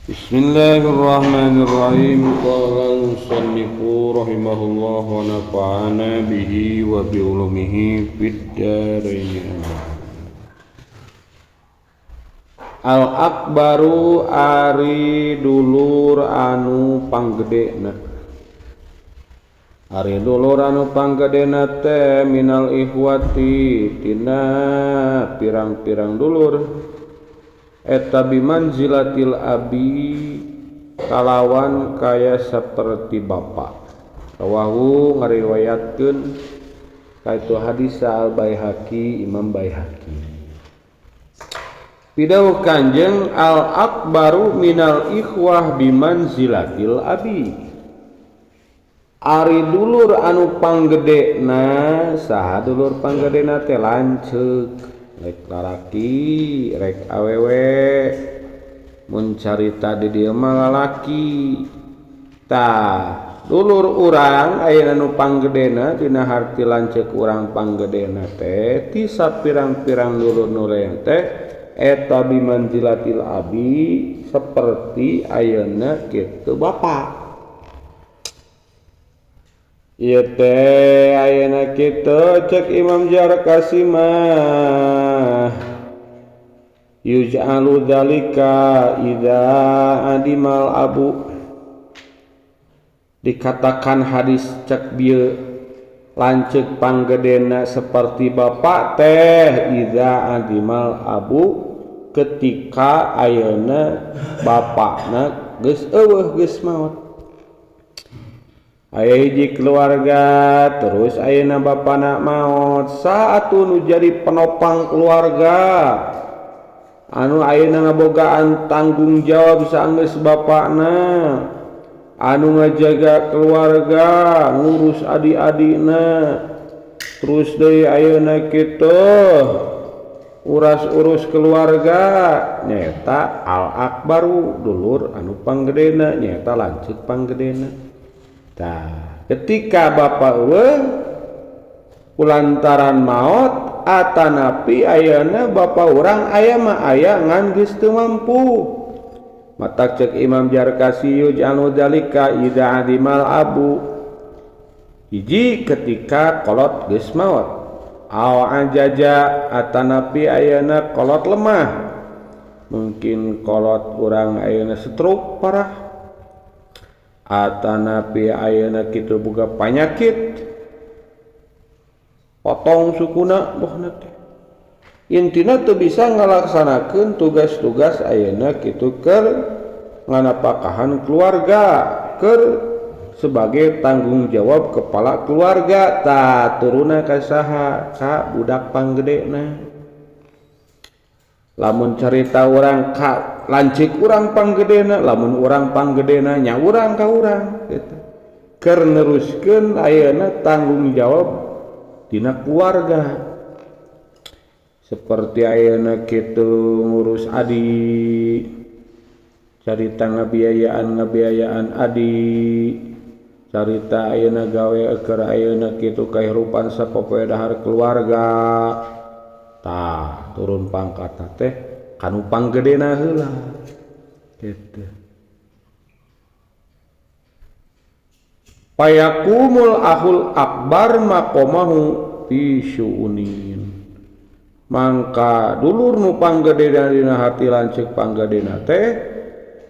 Bismillahirrahmanirrahim. Qala al-musannifu rahimahullah wa nafa'ana bihi wa bi ulumihi fid dharain. Al akbaru ari dulur anu panggedena. Ari dulur anu panggedena teh minal ihwati tina pirang-pirang dulur. Eta bimanzilatil abi kalawan kaya seperti bapak. Rawahu ngariwayatkeun ka itu hadis Al Baihaqi, Imam Baihaqi. Pidawuh Kanjeng al akbaru minal ikhwah bimanzilatil abi. Ari dulur anu panggedena, saha dulur panggedena teh lanceuk. Rek lalaki, rek awewe, mun carita di dieu mah lalaki. Tah, dulur urang ayeuna nu panggedena dina harti lanceuk urang panggedena teh ti sapirang-pirang dulur nu lain teh eta bimanzilatil abi seperti ayeuna kitu bapa. Ieu teh ayeuna kitu cek Imam Jarkasi mah yuj'alu dzalika idza adimal abu. Dikatakan hadis cek bieu lanceuk panggedena seperti bapak teh idza adimal abu ketika ayeuna bapakna geus eueuh geus maot. Aya hiji keluarga terus ayeuna bapana maot, saatu nu jadi penopang keluarga anu ayeuna ngabogaan tanggung jawab saenggeus bapana, anu ngajaga keluarga, ngurus adi-adina, terus deui ayeuna kitu uras-urus keluarga nyaeta al akbaru dulur anu panggedena nyaeta lanceuk panggedena. Tah, ketika bapak eueuh kulantaran maot atanapi ayeuna bapak urang aya mah aya ngan geus teu mampu. Matak cek Imam Jarkasi yuj'alu dzalika idza adimal abu. Hiji ketika kolot geus maot, aw ajaja atanapi ayeuna kolot lemah. Mungkin kolot urang ayeuna stroke parah. Atanapi ayeuna kitu boga panyakit potong sukuna bohna teh. Intina teu bisa ngalaksanakeun tugas-tugas ayeuna kitu keur nganapakahan keluarga, keur sebagai tanggung jawab kepala keluarga. Tah turuna ka saha? Ka budak panggedena. Lamun carita urang ka lanceuk urang panggedena, lamun urang panggedena nya urang ka urang gitu. Keur neruskeun ayeuna tanggung jawab dina keluarga. Seperti ayeuna kitu ngurus adi, carita ngabiayaan adi, carita ayeuna gawe keur ayeuna kitu kahirupan sapopoe dahar keluarga. Tah turun pangkat teh kanu panggedena heula kitu. Payakumul ahul akbar maqamahu fi syu'unin. Mangka dulur nu panggedena dina hati lanceuk panggedena teh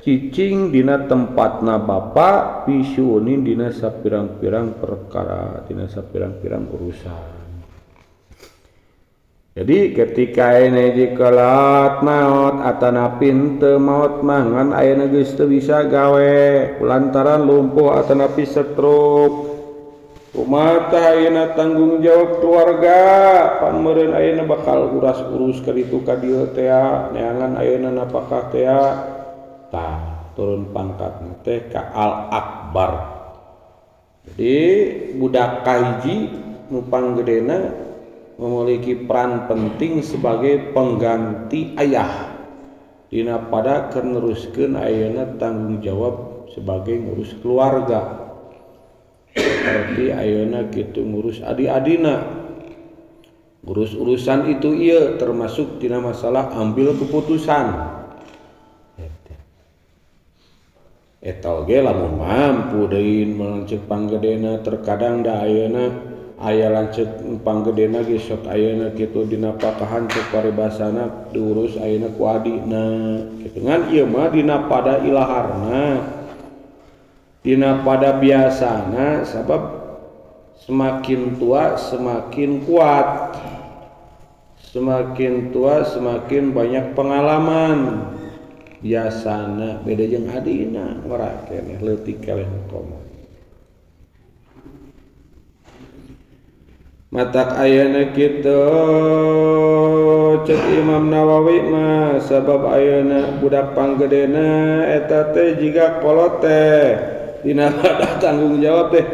cicing dina tempatna bapa fi syu'unin dina sapirang-pirang perkara, dina sapirang-pirang urusan. Jadi ketika ayeuna dikelat maot atanapi teu maot mah ngan ayeuna geus teu bisa gawe lantaran lumpuh atanapi stroke. Kumaha ayeuna tanggung jawab keluarga pan meureun ayeuna bakal uras-urus ka ditu ka dieu teh neangan ayeuna napakah teh. Tah turun pangkat teh ka al akbar. Jadi budak kahiji nu panggedena memiliki peran penting sebagai pengganti ayah dina pada keur neruskeun ayeuna tanggung jawab sebagai ngurus keluarga. Seperti ayeuna kitu ngurus adi-adina, ngurus urusan itu ieu termasuk dina masalah ambil keputusan. Eta oge lamun mampu deui lanceuk panggedena terkadang da ayeuna aya lanceuk panggedena ge sok ayeuna kitu dinapakahan cek paribasana diurus ayeuna ku adina kitu ngan ieu mah dina pada ilaharna dina pada biasana sabab semakin tua semakin kuat, semakin tua semakin banyak pengalaman. Biasana beda jeung adina ngora keneh leutik keleh komo. Matak ayeuna kitu cek Imam Nawawi mah sabab ayeuna budak panggedena eta teh jiga kolot teh dina pada tanggung jawab teh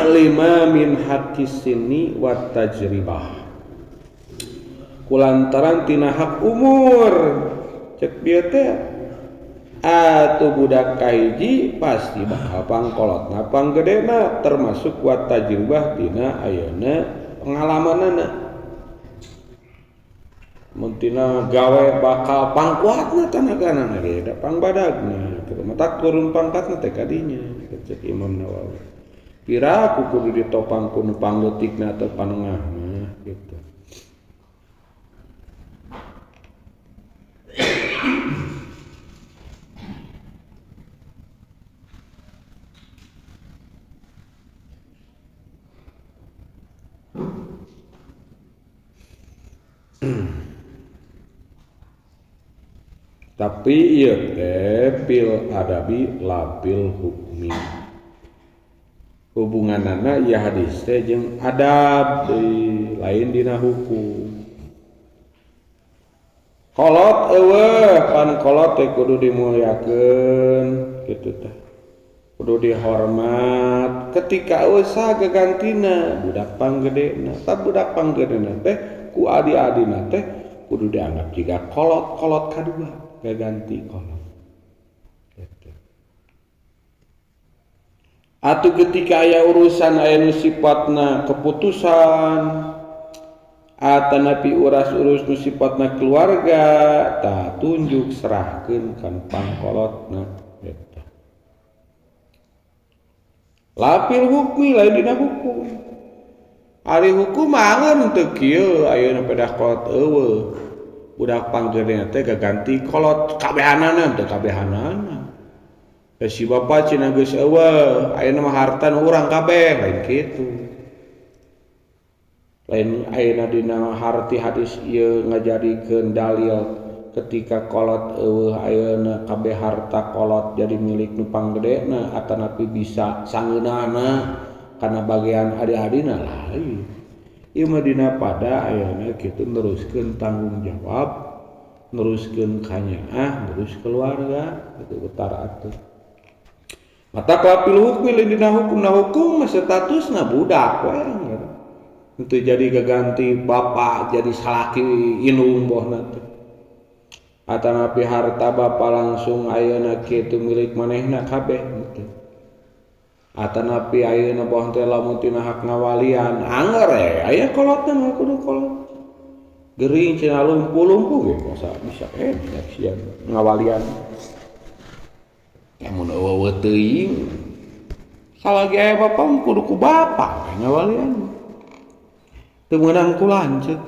lima min haqqis sinni wat tajribah kulantaran tina hak umur cek bieu teh atuh budak kahiji pasti bakal pangkolotna panggedena termasuk wat tajribah tina ayeuna pengalamanana mun tina gawe bakal pangkuatna tanagana ge da pangbadagna kitu matak turun pangkatna teh kadinya cek Imam Nawawi pira ku kudu ditopang ku nu pangleutikna atau panengahna gitu. Tapi ieu teh pil adabi lapil hukmi. Hubunganana ieu hadis teh jeung adab deui lain dina hukum. Kolot eueuh pan kolot teh kudu dimuliakeun kitu teh. Kudu dihormat ketika eueuh saha gagantina budak panggedena. Tah budak panggedena teh ku adi-adina teh kudu dianggap jiga kolot-kolot kadua gaganti kolot. Gitu. Atuh ketika aya urusan aya nu sifatna keputusan atanapi uras-urus nu sifatna keluarga tah tunjuk serahkeun kan pangkolotna gitu. Lapil hukmi lain dina hukum. Ari hukum angeun teu kieu ayeuna pedah kolot eueuh. Budak panggedena teh gaganti kolot kabehanana teu kabehanana. Da si bapa cenah geus eueuh, ayeuna mah harta nu urang kabeh lain kitu. Lain ayeuna dina harti hadis ieu ngajadikeun dalil ketika kolot eueuh ayeuna kabeh harta kolot jadi milik nu panggedena atanapi bisa sangeunana kana bagian adi-adina lain. Ieu mah dina pada ayeuna kitu neruskeun tanggung jawab, neruskeun kanyaah, nerus keluarga kitu utara atuh. Mata kelapil hukmi lain dina hukum, na hukum mah statusna budak we. Henteu jadi gaganti bapak jadi salaki indung bohna teh. Atanapi harta bapa langsung ayeuna kitu milik manehna kabeh henteu. Atanapi ayeuna boh teh lamun tina hak ngawalian anger we aya kolotna mah kudu kolot. Gering cenah lumpuh-lumpuh ge masa bisa sia ngawalian. Mun eueuh teuing salagi aya bapa kudu ku bapa ngawalian. Teu meunang ku lanceuk.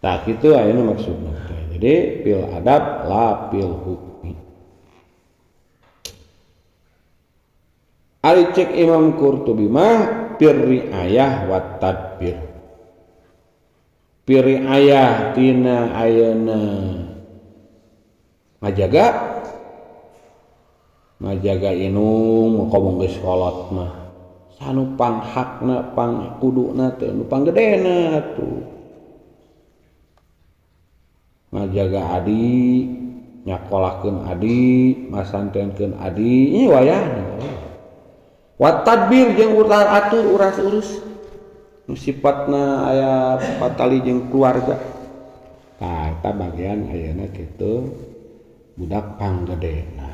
Tah kitu ayeuna maksudna teh. Jadi pil adab la pil hukmi. Ari cek Imam Qurtubi mah pir riayah wa tadbir. Pir riayah tina ayeuna ngajaga ngajaga inung komo geus kolot mah sanu panghakna pang kuduna teh nu panggedena tuh. Ngajaga adi, nyakolakeun adi, masantenkeun adi, ieu wayahna. Wa tadbir jeung utar atur uras urus nu sifatna aya patali jeung keluarga. Tah eta bagian ayeuna kitu budak panggedena.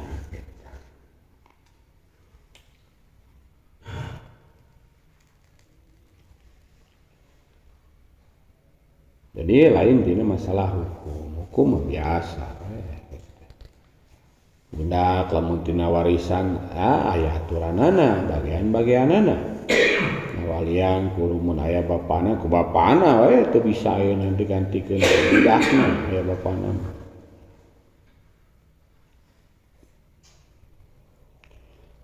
Jadi lain dina masalah hukum, hukum biasa. Budak lamun tina warisan aya aturanana, bagian-bagianana. Walian kudu mun aya bapana ku bapana we teu bisa ayeuna digantikeun budakna aya bapana.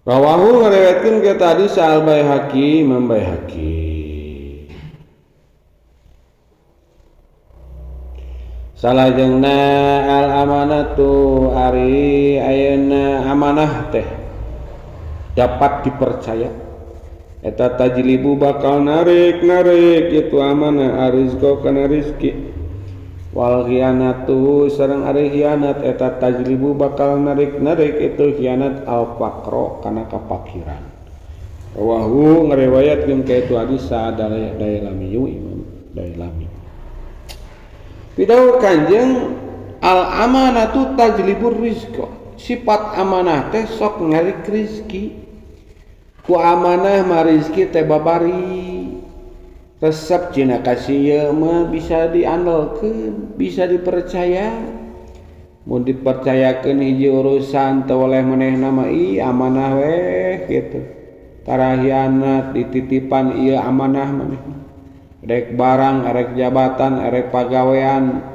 Rawahu ngariwayatkeun ke tadi Sa'al Baihaqi, Imam Baihaqi. Salajengna al amanatu ari ayeuna amanah teh dapat dipercaya. Eta tajlibu bakal narik-narik itu amanah arizqa kana rizki. Wal khianatu sareng ari khianat eta tajlibu bakal narik-narik itu khianat al faqra kana kapakiran. Rawahu ngariwayatkeun ka itu hadis Dailami Imam Dailami. Pidawuh Kanjeng al amanatu tajlibur rizqa. Sifat amanah teh sok ngarik rizki. Ku amanah mah rizki teh babari. Resep cina kasih ieu mah bisa diandalkeun, bisa dipercaya. Mun dipercayakeun hiji urusan teu oleh manehna mah ih amanah weh kitu. Tara hianat dititipan ieu amanah manehna. Rek barang, rek jabatan, rek pagawean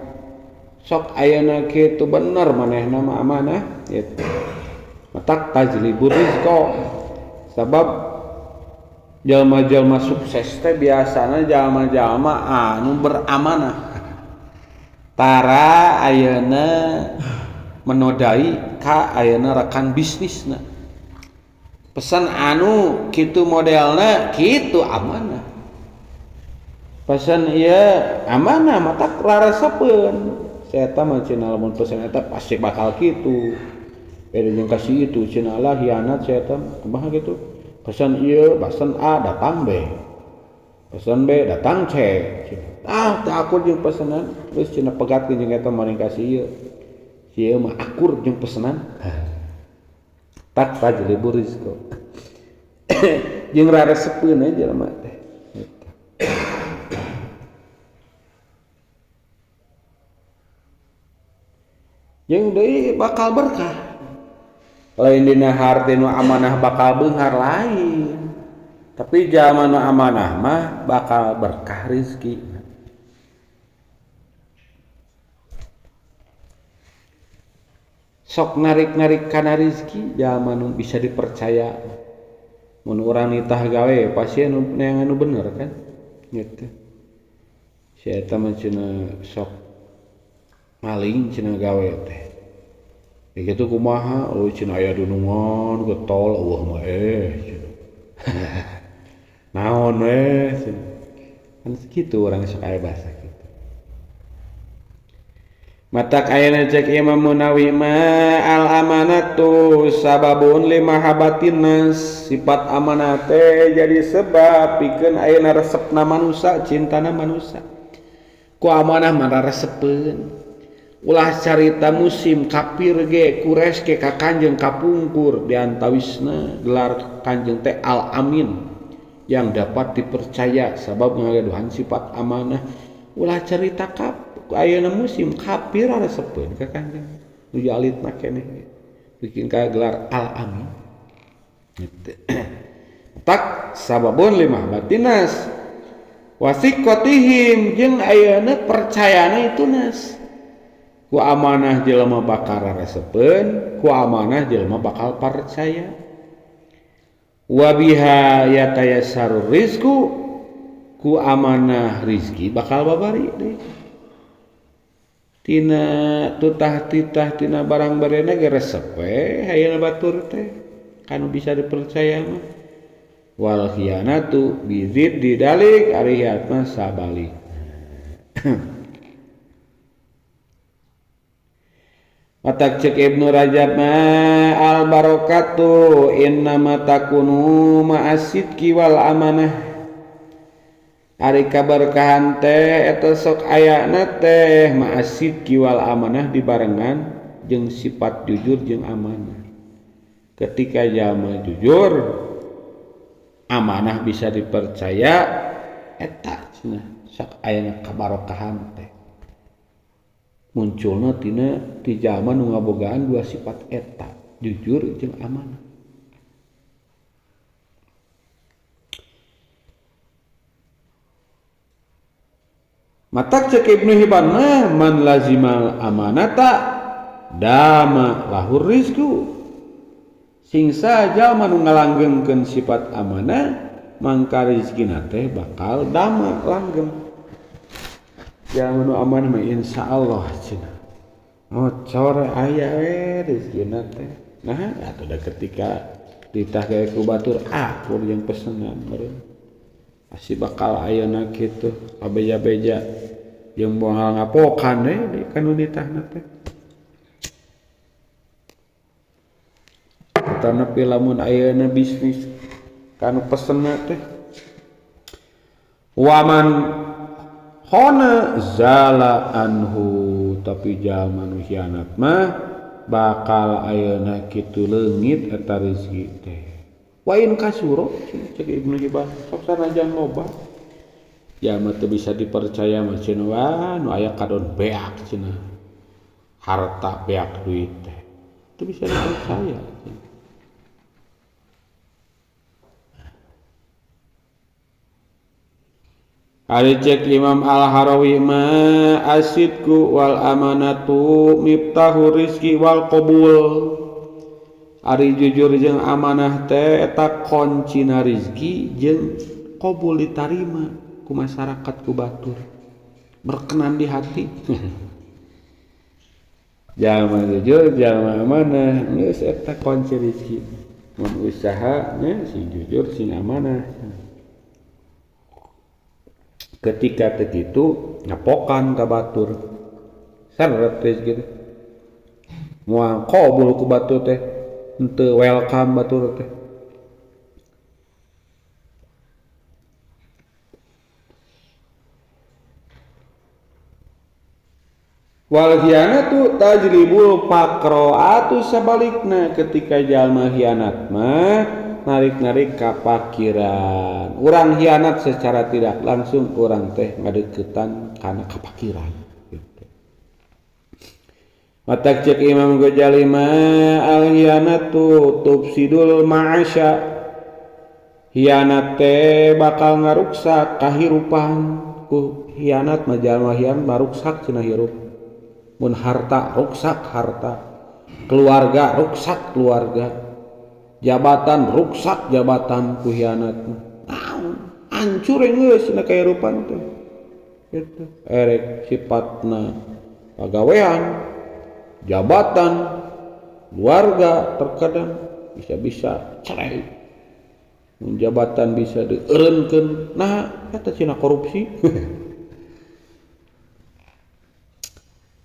sok ayeuna kitu bener manehna mah amanah kitu. Matak tajlibur rizqa. Sabab jalma-jalma sukses teh biasana jalma-jalma anu beramanah. Tara ayeuna menodai ka ayeuna rekan bisnisna. Pesan anu kitu modelna kitu amanah. Pesan ieu amanah matak raresepeun. Saya mah cenah lamun pesan eta pasti bakal kitu. Beda jeung kasih itu cenah lah hianat saya kumaha kitu. Pesan ieu pesan A datang B. Pesan B datang C. Ah teu akur jeung pesanan geus cenah pegatkeun jeung eta maring kasih ieu. Si ieu mah akur jeung pesanan. Tak tajlibur rizqa. Jeung raresepeun aja jelema teh. Jeung deui bakal berkah. Lain dina harti nu amanah bakal beunghar lain. Tapi jalma nu amanah mah bakal berkah rezeki. Sok narik-narik kana rezeki jalma nu bisa dipercaya. Mun urang nitah gawe pasti anu neangan nu bener kan? Gitu. Si eta mah cenah sok maling cenah gawe teh. Begitu kumaha euy cenah aya dunungan getol eueuh mah cenah. Naon we cenah. Kan kitu urang sok aya bahasa kitu. Matak ayeuna cek Imam Munawi ma al amanatu sababun limahabatin nas. Sifat amanah teh jadi sebab pikeun ayeuna resepna manusa, cintana manusa. Ku amanah mah resepeun. Ulah carita musim kafir ge kures ge ka Kanjeng kapungkur diantawisna gelar Kanjeng teh al amin yang dapat dipercaya sabab ngagaduhan sifat amanah. Ulah carita ayeuna musim kafir resepeun ka Kanjeng nu alitna keneh bikin ka gelar al amin gitu. Tak sababun lima batinas wasiqatihim jeung ayeuna percayana itu nas. Ku amanah jelema bakal resepeun, ku amanah jelema bakal percaya. Wa biha yatayassarur rizqu, ku amanah rizki bakal babari deui. Tina tutah titah tina barang barena ge resep we ayeuna batur teh kanu bisa dipercaya mah. Wal khianatu bizid didalik ari hiat mah sabalik. Matak cek Ibnu Rajab ma al barakatu innama takunu ma'asidqi wal amanah. Ari kaberkahan teh eta sok ayana teh ma'asidqi wal amanah dibarengan jeung sifat jujur jeung amanah. Ketika jalma jujur, amanah bisa dipercaya, Eta cenah sok aya kabarokahan teh. Munculna tina ti jalma nu ngabogaan dua sifat eta, jujur jeung amanah. Matak cek Ibnu Hibban mah man lazimal amanata dama lahur rizku. Sing saja jalma nu ngalanggengkeun sifat amanah mangka rezekina teh bakal dama langgeng. Jalma nu amanah mah insyaallah cenah ngocor aya we rezekina teh. Nah atuh da ketika ditah gawe ku batur akur jeung pesenan meureun. Pasti bakal ayeuna kitu abeja-beja jeung moal ngapokan we kanu nitahna teh. Tanapi lamun ayeuna bisnis kanu pesenna teh waman khona zala anhu, tapi jalma nu hianat mah bakal ayeuna kitu leungit eta rezeki teh. Wa in kasuro cek Ibnu Hibban sok sanajan loba jalma teu bisa dipercaya mah cenah wah nu aya kadon beak cenah harta beak duit teh teu bisa dipercaya cenah. Ari cek Imam Al-Harawi ma asidku wal amanatu miftahu rizki wal qabul. Ari jujur jeung amanah teh eta kuncina rizki jeung qabul ditarima ku masyarakat ku batur. Berkenan di hati. Jalma jujur, jalma amanah geus eta kunci rizki. Mun usaha nya sing jujur sing amanah. Ketika begitu nyapokan ka batur seret teh gitu moal qabul ku batur teh henteu welcome batur teh. Wal khianatu tajlibul faqra, sabalikna ketika jalma khianat mah narik-narik kapakiran. Urang hianat secara tidak langsung urang teh ngadeukeutan kana kapakiran gitu. Matak cek Imam Ghazali mah al hianatu tufsidul ma'asya. Hianat teh bakal ngaruksak kahirupan. Ku hianat mah jalma hianat maruksak cenah hirup. Mun harta ruksak harta, keluarga ruksak keluarga, jabatan ruksak jabatan ku hianat. Naon hancur geus na kahirupan teh. Gitu. Erek sifatna pagawean, jabatan, keluarga terkadang bisa-bisa cerai. Mun jabatan bisa dieureunkeun, nah eta cenah korupsi.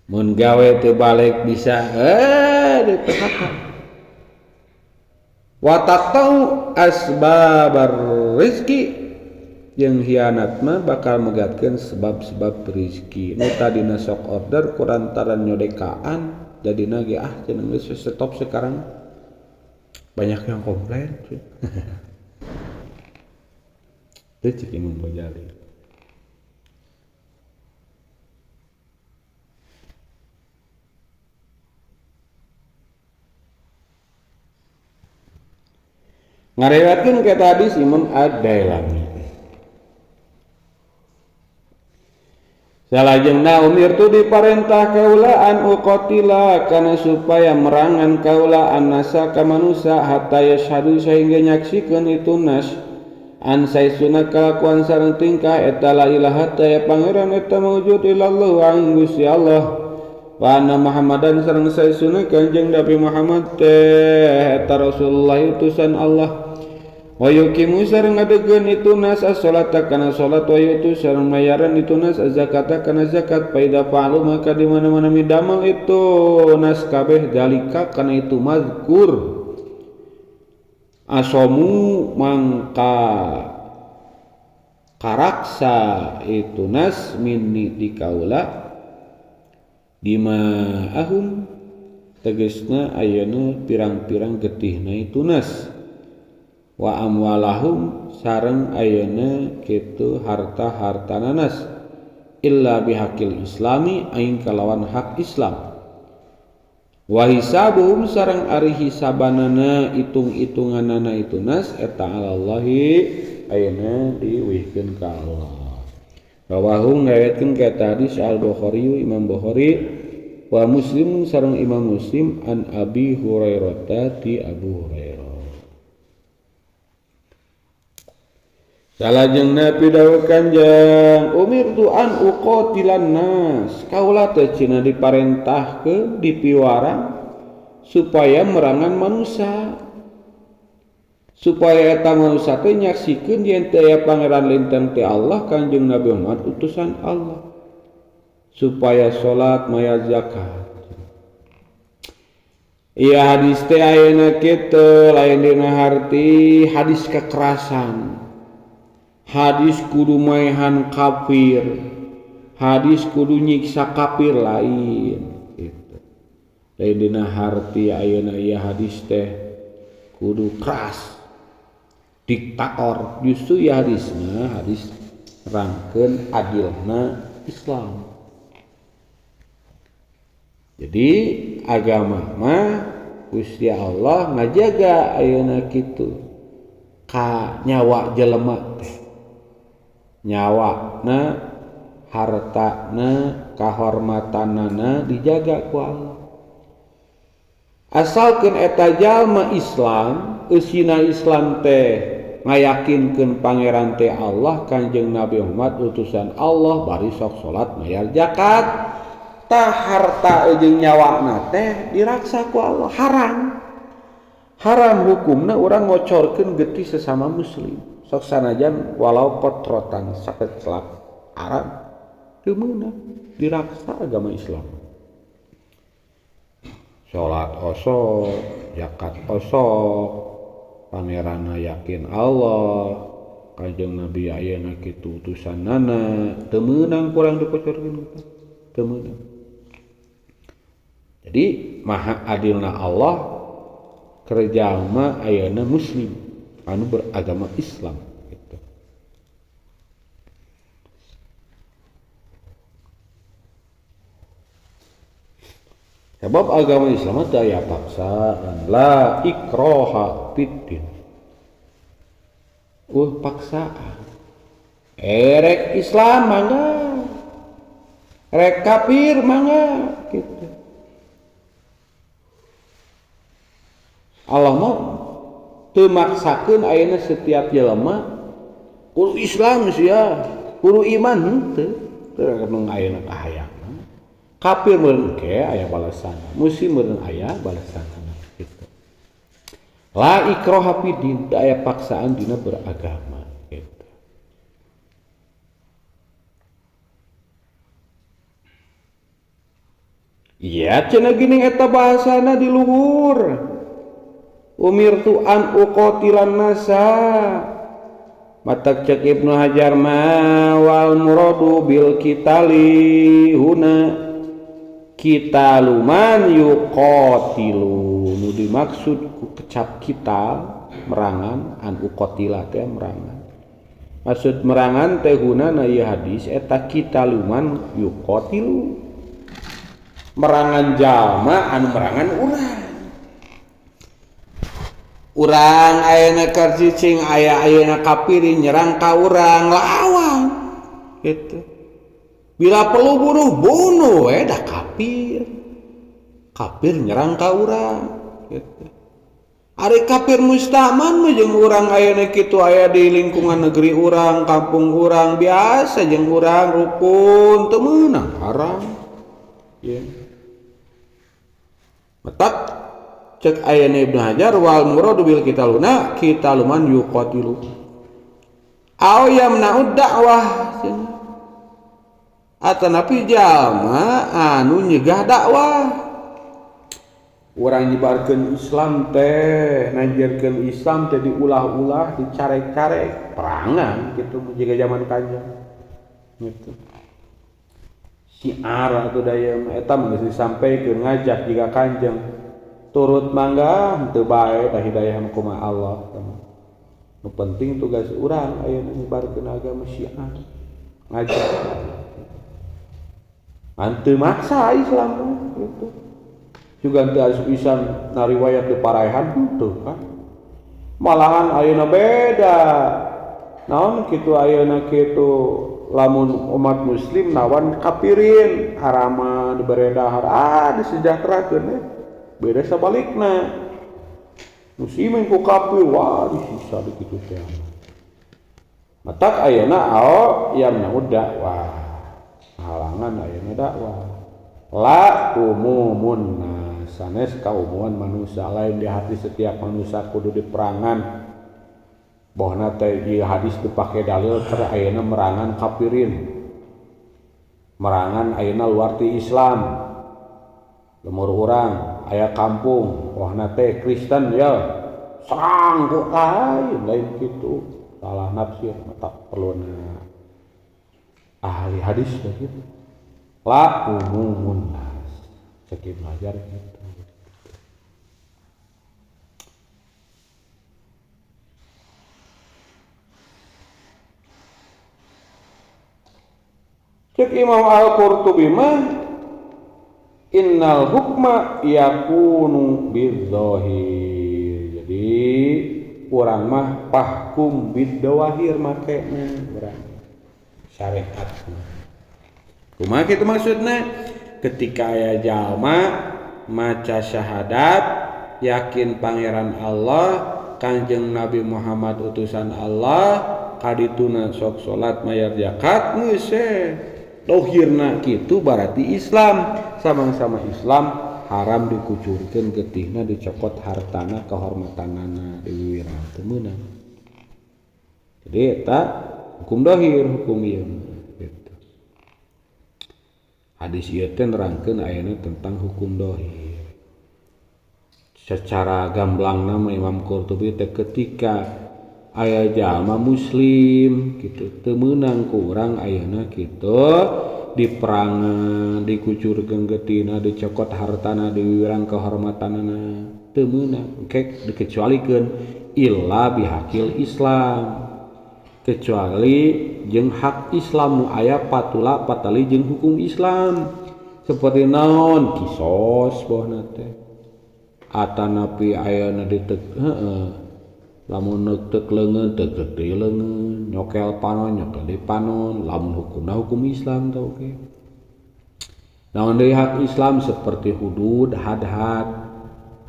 Mun gawe teu balik bisa di PHK. Wa taqta'u asbabar rizki, jeung hianat mah bakal megatkeun sebab-sebab rizki. Nu tadina sok order kurantaran nyodekaan jadina ge ah cenah geus stop sekarang. Banyak yang komplain. Teu cek Imam Ghazali. Ngariwayatkeun ka hadis Imam Ad-Dailami. Salajengna umirtu diparentah kaula an uqatila kana supaya merangan kaula annasa ka manusa hatta yashhadu sehingga nyaksikeun itu nas an saisuna kalakuan sareng tingkah eta la ilaha ta ya pangeran eta maujud illallah wa Gusti Allah. Wa anna Muhammadan sareng saisuna Kanjeng Nabi Muhammad teh eta Rasulullah utusan Allah. Wa yuqimu sareng ngadegeun itu nas as-salata kana salat wa yutu sareng mayaran itu nas az-zakata kana zakat fa idza fa'alu maka di mana-mana midamel itu nas kabeh dalika kana itu mazkur asomu mangka karaksa itu nas minni dikaula dima ahum tegesna ayeuna pirang-pirang getihna itu nas. Wa amwalahum sareng ayeuna kitu harta-hartana nas illa bihaqil islami aing kalawan hak Islam. Wa hisabuhum sareng ari hisabanana hitung-hitunganana itu nas eta alallahi ayeuna diwihkeun ka Allah. Rawahu ngawetkeun ka hadis Al-Bukhari Imam Bukhari wa Muslim sareng Imam Muslim an Abi Hurairah ti Abu Hurairah. Salajengna pidawuh Kanjeng umirtu an uqatilan nas kaula teh cenah diparentahkeun dipiwarang supaya merangan manusia supaya eta manusia teh nyaksikeun yen teu aya pangeran lintang teh Allah Kanjeng Nabi Muhammad utusan Allah supaya salat mayar zakat. Iya hadis teh ayeuna kitu lain dina harti hadis kekerasan, hadis kudu maehan kafir, hadis kudu nyiksa kafir lain gitu. Lain dina harti ayeuna ieu hadis teh kudu keras diktator, justru ya hadisna hadis rangkeun adilna Islam. Jadi agama mah Gusti Allah ngajaga ayeuna kitu ka nyawa jelema teh, nyawana, hartana, kahormatanana dijaga ku Allah. Asalkeun eta jalma Islam, eusina Islam teh ngayakinkeun pangeran teh Allah, Kanjeng Nabi Muhammad utusan Allah, bari sok salat mayar zakat, tah harta jeung nyawana teh diraksa ku Allah. Haram. Haram hukumna urang ngocorkeun getih sesama muslim. Sok sanajan walau kotrotan sakecelak haram teu meunang diraksa agama Islam. Salat osok, zakat osok, pangeranna yakin Allah, Kanjeng Nabi ayeuna kitu utusanana, teu meunang kurang dikocorkeun teu meunang. Jadi maha adilna Allah kerjama ayeuna muslim anu beragama Islam gitu. Sebab agama Islam teu aya paksaan, la ikroha fiddin. Paksaan. Erek Islam mangga, rek kafir mangga gitu. Allah mah teu maksakeun ayeuna setiap jelema kudu Islam sia, kudu iman henteu. Teu nu ayeuna kahayangna. Kafir meureun ke aya balasan, muslim meureun aya balasan gitu. La ikroha fiddin, teu aya paksaan dina beragama gitu. Iya cenah geuning eta bahasana di luhur. Umirtu an uqatilan nasa. Matak cek Ibnu Hajar ma wal muradu bil qitali huna qitaluman yuqatilu. Nu dimaksud ku kecap kita merangan, an uqatila teh merangan. Maksud merangan teh huna na ieu hadis eta qitaluman yuqatilu. Merangan jalma anu merangan urang. Urang ayeuna keur cicing aya ayeuna kafir nyerang ka urang lawan gitu. Bila perlu bunuh, bunuh we dah kafir. Kafir nyerang ka urang gitu. Ari kafir mustaman mah jeung urang ayeuna kitu aya di lingkungan negeri urang, kampung urang biasa jeung urang rukun teu meunang haram. Ya. Matak cek ayana Ibnu Hajar wal muradu bil qitaluna qitaluman yuqatilu aw yamna'ud da'wah atanapi jalma anu nyegah dakwah. Urang nyebarkeun Islam teh, ngajarkeun Islam teh diulah-ulah, dicarek-carek, perangan kitu jiga zaman Kanjeng gitu. Syiar atuh daya mah eta mah geus disampaikeun ngajak jiga Kanjeng turut mangga henteu bae da hidayah mah kumaha Allah. Nu penting tugas urang ayeuna nyebarkeun agama Syiah ngajak. Teu maksa Islam gitu. Juga teu asup pisan nariwayat di paraehan henteu kan. Malahan ayeuna beda. Naon kitu ayeuna kitu lamun umat muslim nawan kapirin harama dibere dahar disejahterakeun beda sabalikna. Muslimin ku kafir wah disiksa di kitu teh. Matak ayeuna ao yamna'u dakwah. Halangan ayeuna dakwah. La umumun nas, sanes kaumuman manusia lain di hati setiap manusia kudu diperangan. Bohna teh ieu hadis dipake dalil keur ayeuna merangan kafirin. Merangan ayeuna luar ti Islam. Lemur urang aya kampung bohna teh Kristen ya serang ku lain lain kitu salah nafsir tak perluna ahli hadis gitu la umumun nas cek belajar gitu. Cek Imam Al-Qurtubi mah innal hukma yakunu bidzahir. Jadi urang mah pahkum bidzahir makena urang syariat. Kumaha kitu maksudna? Ketika aya jalma maca syahadat yakin pangeran Allah, Kanjeng Nabi Muhammad utusan Allah, kadituna sok salat mayar zakat geus dohirna kitu berarti Islam. Sama-sama Islam haram dikucurkeun getihna dicokot hartana kehormatanana diwiwirang teu meunang. Jadi eta hukum dohir hukum ieu gitu. Hadis ieu teh nerangkeun ayeuna tentang hukum dohir. Secara gamblangna Imam Qurtubi teh ketika aya jalma muslim gitu teu meunang ku urang ayeuna kitu diperangan dikucurkeun getina dicokot hartana diwiwirang kehormatanana teu meunang engke dikecualikeun illa bihaqil Islam kecuali jeung hak Islam nu aya patula patali jeung hukum Islam seperti naon kisos bohna teh atanapi ayeuna ditek heeh lamun neutek leungeun teu gede leungeun nyokel panon nyokel di panon lamun hukumna hukum Islam tah oke. Naon deui hak Islam seperti hudud had-had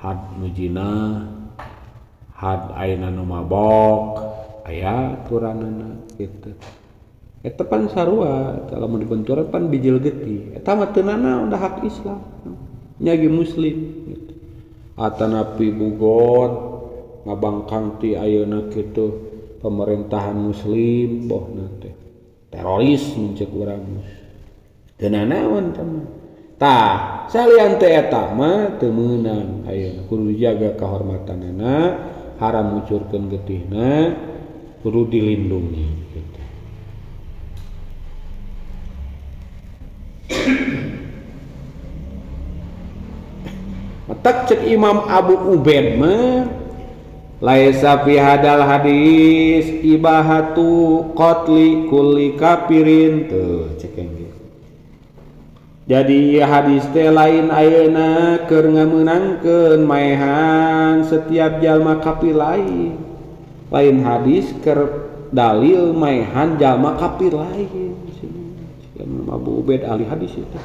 had nu zina had ayeuna nu mabok aya aturanana kitu eta pan sarua lamun dibenturan pan bijil getih eta mah teu nanaon da hak Islam nya ge muslim gitu. Atanapi bugot ngabangkang ti ayeuna kitu pemerintahan muslim bohna teh teroris mun ceuk urang teu nanaon teh tah salian teh eta mah teu meunang ayeuna kudu dijaga kehormatanana haram ngucurkeun getihna kudu dilindungi gitu. Matak cek Imam Abu Ubaid mah laisa fi hadal hadis ibahatu qatli kulli kafirin tuh cek engge. Jadi hadis teh lain ayeuna keur ngameunangkeun maehan setiap jalma kafir lain. Lain hadis keur dalil maehan jalma kafir lain. Imam Abu Ubaid ahli hadis itu.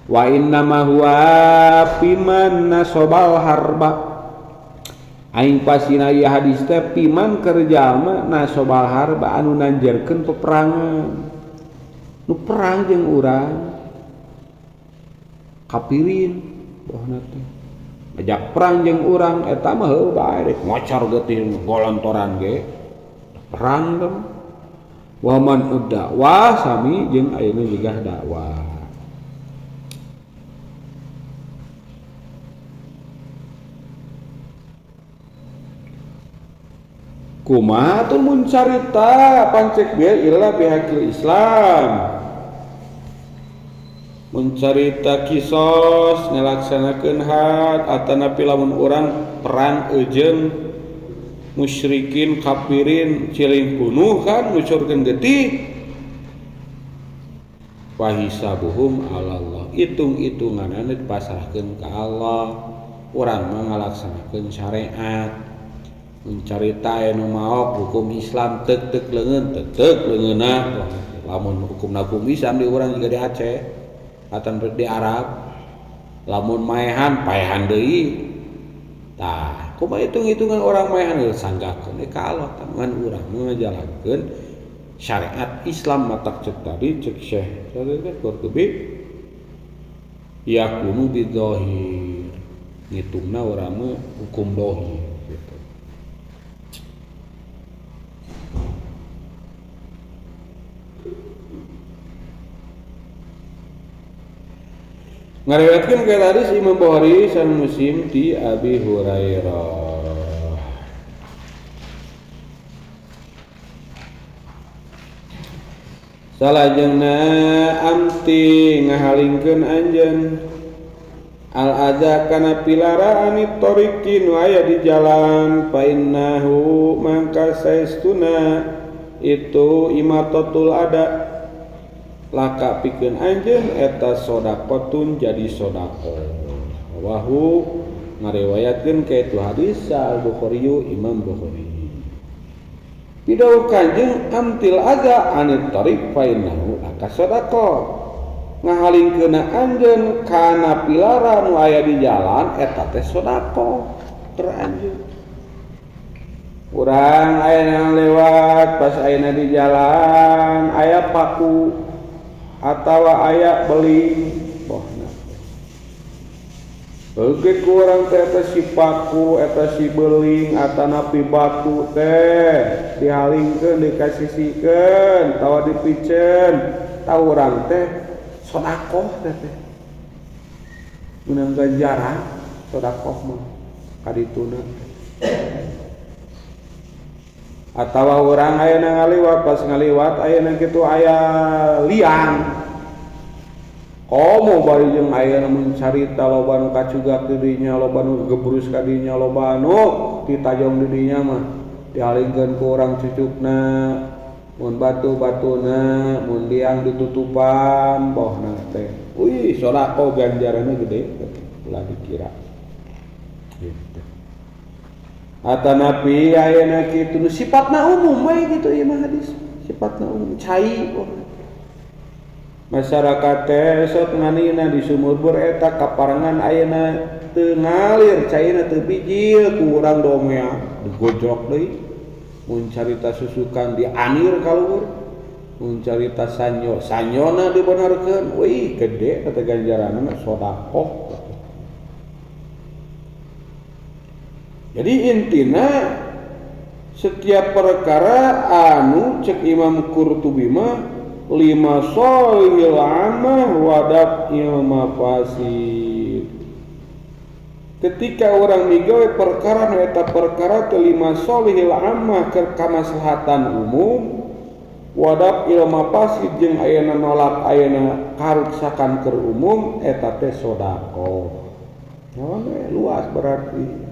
Wa inna ma huwa piman nasobal harba. Aing pasina ieu hadis teh piman keur jalma nasobal harba anu nanjerkeun peperangan. Nu perang jeung urang kapirin bohna teh. Ajak perang jeung urang eta mah heuh bae rek ngocor getih golontoran ge. Perang teh. Wa man uddakwah sami jeung ayeuna juga dakwah. Kumaha tuh mun carita pancek bieu illa bihaqil Islam. Mun carita kisos ngalaksanakeun had atanapi lamun urang perang eujeung Musyrikin kafirin ciling bunuh kan ngucurkeun getih. Wa hisabuhum ala Allah, hitung-hitunganana dipasrahkeun ka Allah. Urang mah ngalaksanakeun syariat. Mun carita aya nu maok hukum Islam teuk-teuk leungeun, teuk-teuk leungeunna. Lamun hukumna hukum Islam di urang juga di Aceh atau di Arab. Lamun maehan paehan deui. Tah, kumaha hitung-hitungan orang maehan geus sanggakeun ka Allah ngan urang mah ngajalankeun syariat Islam matak cek tadi cek Syekh Qurtubi yakunu bidzahir, ngitungna urang mah hukum dohir gitu. Ngariwayatkeun ka hadis Imam Bukhari san Muslim ti Abi Hurairah. Salajengna amti ngahalingkeun anjeun al adza kana pilara anit tariqi nu aya di jalan fa innahu mangka saestuna itu imatatul ada laka pikeun anjeun eta sedaqatun jadi sedekah. Wahu ngariwayatkeun ka itu hadis Al Bukhari Imam Bukhari. Pidauh kanjeng amtil adza anit tariq fa innahu laka sedekah. Ngahalingkeunna anjeun kana pilara nu aya di jalan eta teh sedekah keur anjeun. Urang aya lewat pas ayeuna di jalan aya paku atawa aya beling bohna. Beugeut ku urang teh eta si paku eta si beling atanapi batu teh dihalingkeun dikasisikeun tawa dipiceun tah urang teh sedekah teh teh meunang ganjaran sedekah mah kadituna. Atawa urang ayeuna ngaliwat pas ngaliwat ayeuna kitu aya liang komo bari jeung ayeuna mun carita loba nu kacugak di dinya loba nu gebrus ka dinya loba nu ditajong di dinya mah dialingkeun ku urang cucukna mun batu-batuna mun liang ditutupan bohna teh wih sedekah ganjaranna gede ulah dikira gitu. Atanapi ayeuna kitu nu sifatna umum we kitu ieu mah hadis sifatna umum cai masyarakat teh sok nganina di sumur bor eta kaparengan ayeuna teu ngalir caina teu bijil ku urang domea digojok deui mun carita susukan dianir kaluhur mun carita sanyo sanyona dibenarkeun wih gede kata ganjaranna sedekah. Jadi intina setiap perkara anu cek Imam Qurtubi mah lima sholihil amah wadab ilmafasid. Ketika orang migawe perkara nu eta perkara teh lima sholihil amah keur kamaslahatan umum wadab ilmafasid jeung ayeuna nolak ayeuna karuksakan keur umum eta teh sedekah. Naon luas berarti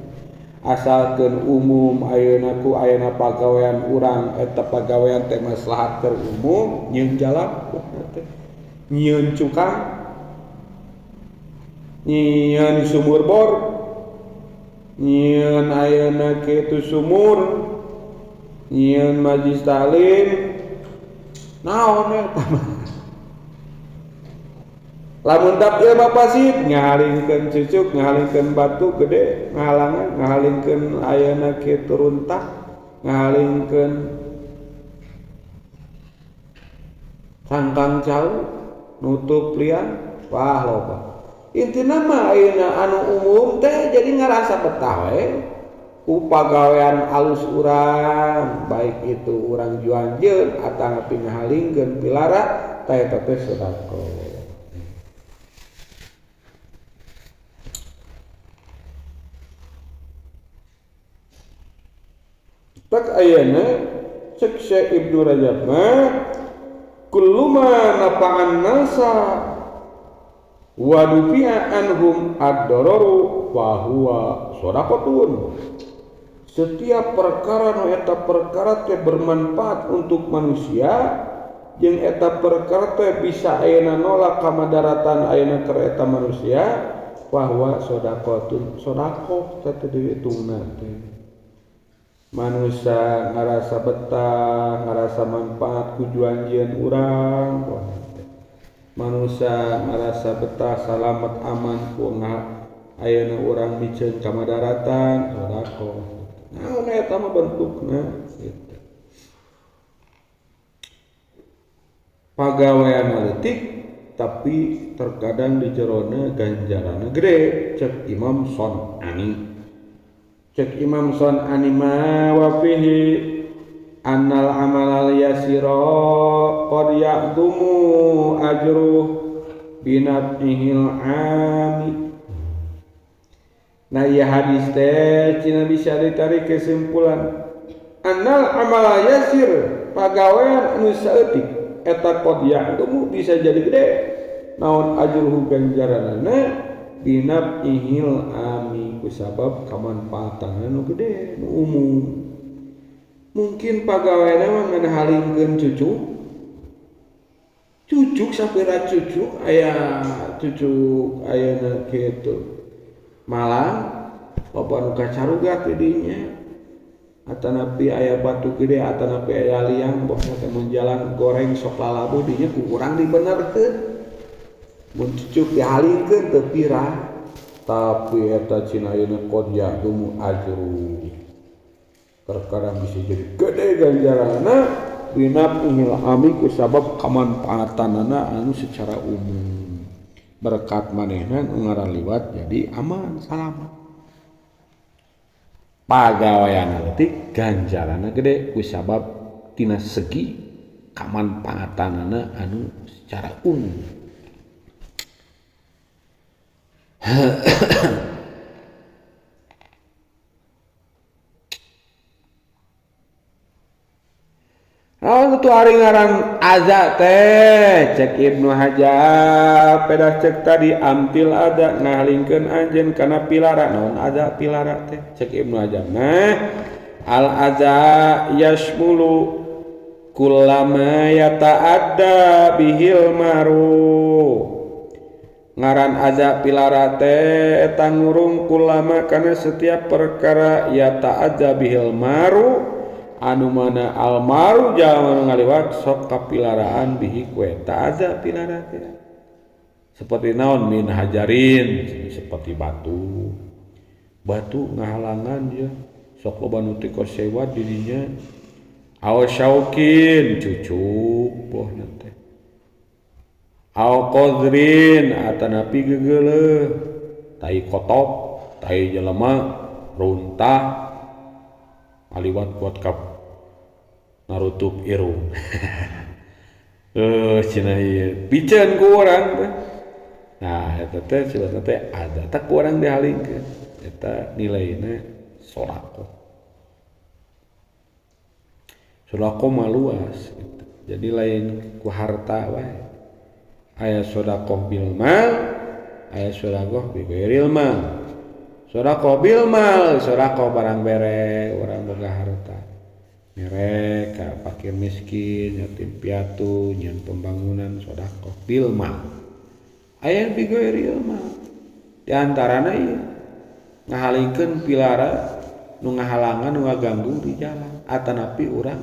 asalkeun umum ayeuna ku ayeuna pagawean urang eta pagawean teh maslahat keur umum nyieun jalan teh nyieun cukang nyieun sumur bor nyieun ayeuna kitu sumur nyieun majlis taklim naon eta lamun dapil mapasid ngahalingkeun cucuk ngahalingkeun batu gede ngahalangan ngahalingkeun ayeuna kitu runtah ngahalingkeun cangkang cau nutup liang wah loba intina mah ayeuna anu umum teh jadi ngarasa betah we ku pagawean alus urang baik itu urang juanjeun atawa ngahalingkeun pilara tah eta teh sedekah. Tak ayeuna cek Syekh Ibnu Rajab mah kullu ma nafa'an nasa wa dufi'a anhum ad-dararu fa huwa shadaqatun. Setiap perkara nu eta perkara teh bermanfaat untuk manusia jeung eta perkara teh bisa ayeuna nolak kamadaratan ayeuna keur eta manusia bahwa sedekahun sedekah teh dihitungna teh. Manusia ngarasa betah, ngarasa manfaat ku juanjieun urang, manusia ngarasa betah salamet aman ku ayeuna urang miceun kamadaratan sedekah. Naon eta mah bentukna gitu. Pagawean leutik tapi terkadang di jerona ganjaranna gede cek Imam Son'ani. Cek Imam Son'ani ma wa fihi annal amalal yasira qad ya'dumu ajruh binafihil ami. Nah ieu hadis teh cina bisa ditarik kesimpulan annal amalal yasir pagawean anu saeutik eta qad ya'dumu bisa jadi gede naon ajruhu ganjaranana binafihil ami kusabab kamanfaatan anu gede nu umum. Mungkin pagaweana mah ngan halingkeun cucu cucuk sapira cucuk aya cucuk ayeuna kitu malah loba nu kacarugat di dinya atanapi aya batu gede atanapi aya liang bohna teh mun jalan goreng sok lalabu dinya ku urang dibenerkeun mun cucuk dihalingkeun teu pira tapi eta cina ayeuna qad ya'dumu ajru terkadang bisa jadi gede ganjaranna binafihil ami ku sabab kamanfaatanana anu secara umum berkat manehna nu ngaran liwat jadi aman salamat. Pagawean leutik ganjaranna gede ku sabab tina segi kamanfaatanana anu secara umum. Naon tu ari ngaran aza teh cek Ibnu Hajar pedah cek tadi amtil ada ngahalingkeun anjeun kana pilara naon aza pilara teh cek Ibnu Hajar nah al aza yashmulu kullama yata'adda bihil maru ngaran aza pilara teh eta ngurung kullama kana setiap perkara yata'adda bihil maru anu mana almaru jalma nu ngaliwat sok kapilaraan bihi ku eta aza pilara teh seperti naon min hajarin seperti batu batu ngahalangan dia sok loba nu teu kosewat di dinya aw syaukin cucuk bohna teh aw qadrin atanapi gegeuleuh tai kotok tai jelema runtah aliwat kuat kap narutup irung. Cenah ieu piceun ku urang teh. Nah eta teh cenah teh ada tak ku urang dihalingkeun. Eta nilaina sedekah. Sedekah mah luas gitu. Jadi lain ku harta wae. Aya sedekah bil mal, aya sedekah bi ghairil mal. Sedekah bil mal, sedekah barang bere, urang boga harta. Mere ka fakir miskin, yatim piatu, nyeun pembangunan sedekah bil mal. Aya bi ghairil mal. Di antarana ieu ngahalingkeun pilara nu ngahalangan nu ngaganggu di jalan atanapi urang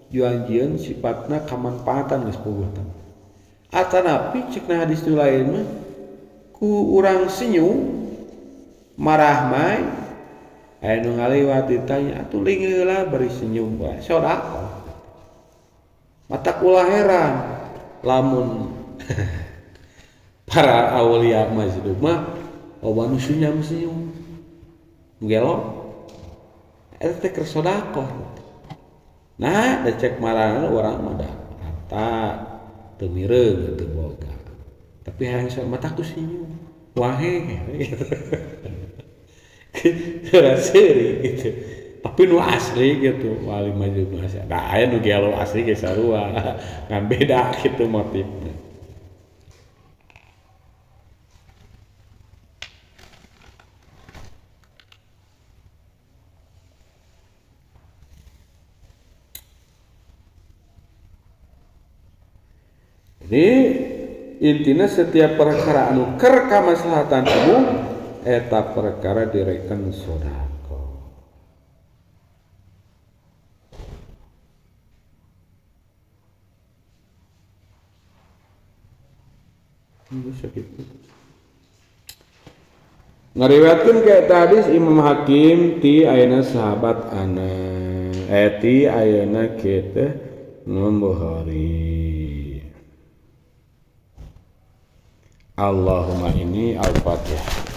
juanjieun sifatna kamanfaatan geus puguh teh. Atanapi cekna hadis nu lain mah ku urang senyum marahmai aya nu ngaliwat ditanya atuh lingeula bari senyum bae sedekah. Mata ulah heran lamun para aulia masjid mah loba nu senyum-senyum gelo eta teh keur sedekah. Nah da cek marana urang mah da harta teu mireung teu boga tapi hayang mata ku senyum wahe gitu. Seri gitu. Tapi nu asli gitu, wali majid nu asli. Nah, aya nu gelo asli ge sarua. Ngan beda gitu motifnya. Jadi intinya setiap perkara anu keur kamaslahatan umum eta perkara direken sedekah. Sakitu. Ngariwayatkeun ka eta hadis Imam Hakim ti ayeuna sahabat ana ti ayeuna kieu teh Imam Bukhari. Allahumma ini al-Fatihah.